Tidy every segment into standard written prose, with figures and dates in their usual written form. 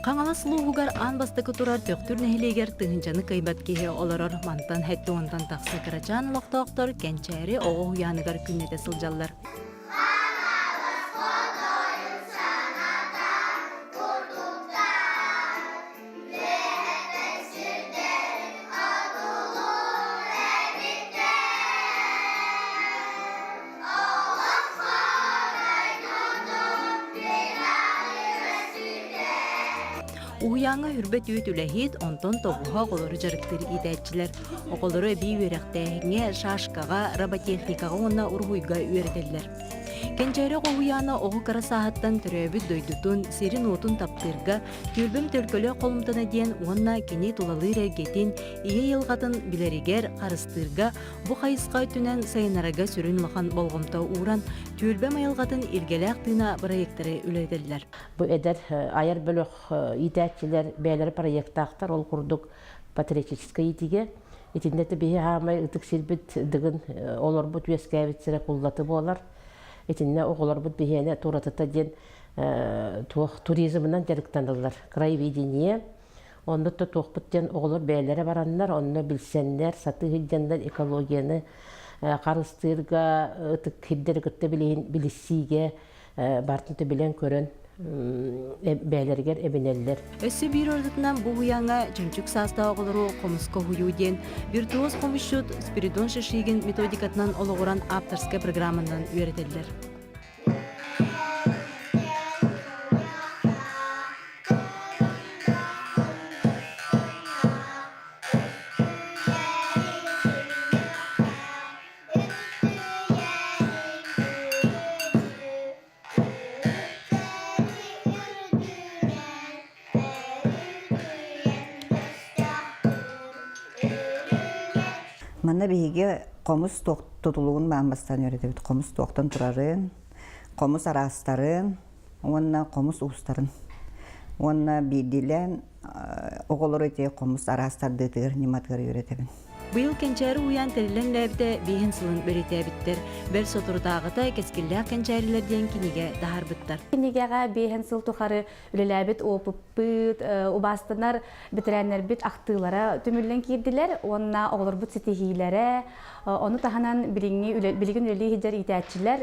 Хаҥалас улууһугар аан бастакы турар Төхтүр нэһилиэгэр тыһыынчаны кыайбат киһи олорор. Мантан сэттэ уонтан тахса кырачаан олохтоохтор Кэнчээри оҕо уһуйааныгар күннэтэ сылдьаллар. Уһуйааҥҥа үрбэт үүт үлэһит, онтон тоҕуһа оҕолору дьарыктыыр иитээччилэр. Оҕолору эбии үөрэхтээһиҥҥэ, шашкаҕа, роботехникаҕа уонна уруһуйга үөрэтэллэр. Кэнчээри оҕо уһуйаана оҕо кыра сааһыттан төрөөбүт дойдутун, сирин-уотун таптыырга, түөлбэм төлкөлөөх холумтана диэн уонна кини тулалыыр эйгэтин, ийэ айылҕатын билэригэр, харыстыырга, бу хайысха өттүнэн сайыннарарга сүрүн улахан болҕомто ууран, түөлбэм айылҕатын илгэлээх тыына бырайыактары үлэлэтэллэр. Бу эдэр айар бөлөх иитээччилэр бэйэлэрэ проектаахтар, ол курдук патриотическай иитиигэ. Итиннэ биһи хаамай ытык сирбит дыгын олорбут үөскээбит сирэ Куллаты буолар. Итиннэ оҕолорбут биһиэнэ туратыта диэн туох туризмынан дьарыктаналлар. Краеведение. Онно то туохпут диэн оҕолор бэйэлэрэ бараннар, онно билсэннэр, сатыы сылдьаннар экологияны харыстыырга, ытык сирдэри кытта билиссиигэ бартын билэн көрөн бэйэлэригэр эбинэллэр. Өссө биир уратытынан бу уһуйааҥҥа чөмчүк саастаах оҕолору хомуска уһуйуу диэн виртуоз хомусчут Спиридон Шишигин методикатынан олоҕуран авторскай программанан үөрэтэллэр. Манна биһиги хомус тутулугун баан бастаан үөрэтэбит. Хомус туохтан турарын, хомус араастарын уонна хомус уустарын. Уонна биирдиилээн оҕолору ити хомус араас тардыытыгар, ньыматыгар үөрэтэбин. Быйыл Кэнчээри уйаан тэриллэн үлээбитэ биэһин сылын бэлиэтээбиттэр. Бэл соторутааҕыта Кэскиллээх кэнчээрилэр диэн кинигэ таһаарбыттар. Кинигэҕэ биэһин сыл тухары үлэлээбит опыппыт, убаастанар бэтэрээннэрбит ахтыылара түмүллэн киирдилэр уонна оҕолорбут ситиһиилэрэ, ону таһынан билиҥҥи билигин үлэлии сылдьар иитээччилэр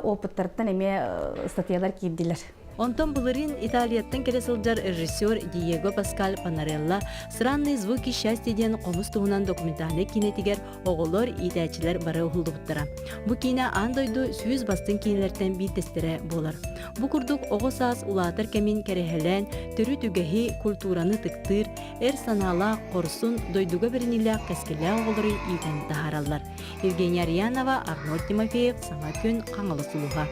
опыттарыттан эмиэ ыстатыйалар киирдилэр. Онтон былырыын Италияттан кэлэ сылдьар режиссер Диего Паскаль Панарелла «Странные звуки счастья» диэн хомус туһунан документальнай киинэтигэр оҕолор, иитээччилэр бары уһуллубуттара. Бу киинэ аан дойду сүүс бастыҥ киинэлэртэн биирдэстэрэ буолар. Бу курдук оҕо саас улаатар кэмин кэрэһэлээн, төрүт үгэһи, культураны ытыктыыр, эр санаалаах, хорсун, дойдуга бэриниилээх кэскиллээх оҕолору иитэн таһаараллар. Евгения Арьянова, Арнольд Тимофеев, Саҥа күн, Хаҥалас улууһа.